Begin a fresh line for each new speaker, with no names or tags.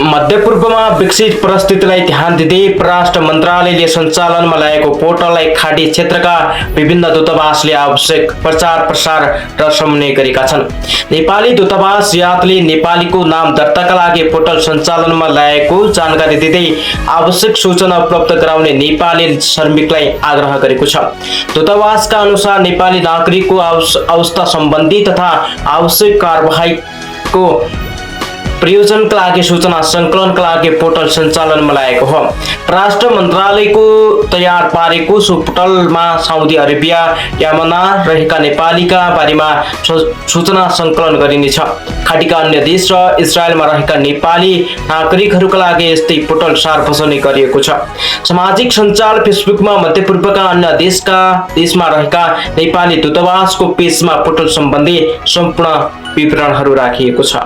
मध्यपूर्वमा विकसित परिस्थितिलाई ध्यान दिँदै परराष्ट्र मन्त्रालयले सञ्चालनमा ल्याएको पोर्टललाई खाडी क्षेत्रका विभिन्न दूतावासले आवश्यक प्रचार प्रसार र समन्वय गरेका छन्। नेपाली दूतावास रियादले नेपालीको नाम दर्ताका लागि पोर्टल सञ्चालनमा ल्याएको जानकारी दिँदै आवश्यक सूचना उपलब्ध गराउने नेपाली श्रमिकलाई आग्रह गरेको छ। दूतावासका अनुसार नेपाली नागरिकको अवस्था सम्बन्धी तथा आवश्यक कारबाहीको प्रयोजनका लागि सूचना सङ्कलनका लागि पोर्टल सञ्चालनमा ल्याएको हो। परराष्ट्र मन्त्रालयको तयार पारेको सो पोर्टलमा साउदी अरेबिया, यमनमा रहेका नेपालीका बारेमा सूचना सङ्कलन गरिनेछ। खाडीका अन्य देश र इजरायलमा रहेका नेपाली नागरिकहरूका लागि यस्तै पोर्टल सार्वजनिक गरिएको छ। सामाजिक सञ्जाल फेसबुकमा मध्यपूर्वका अन्य देशमा रहेका नेपाली दूतावासको पेजमा पोर्टल सम्बन्धी सम्पूर्ण विवरणहरू राखिएको छ।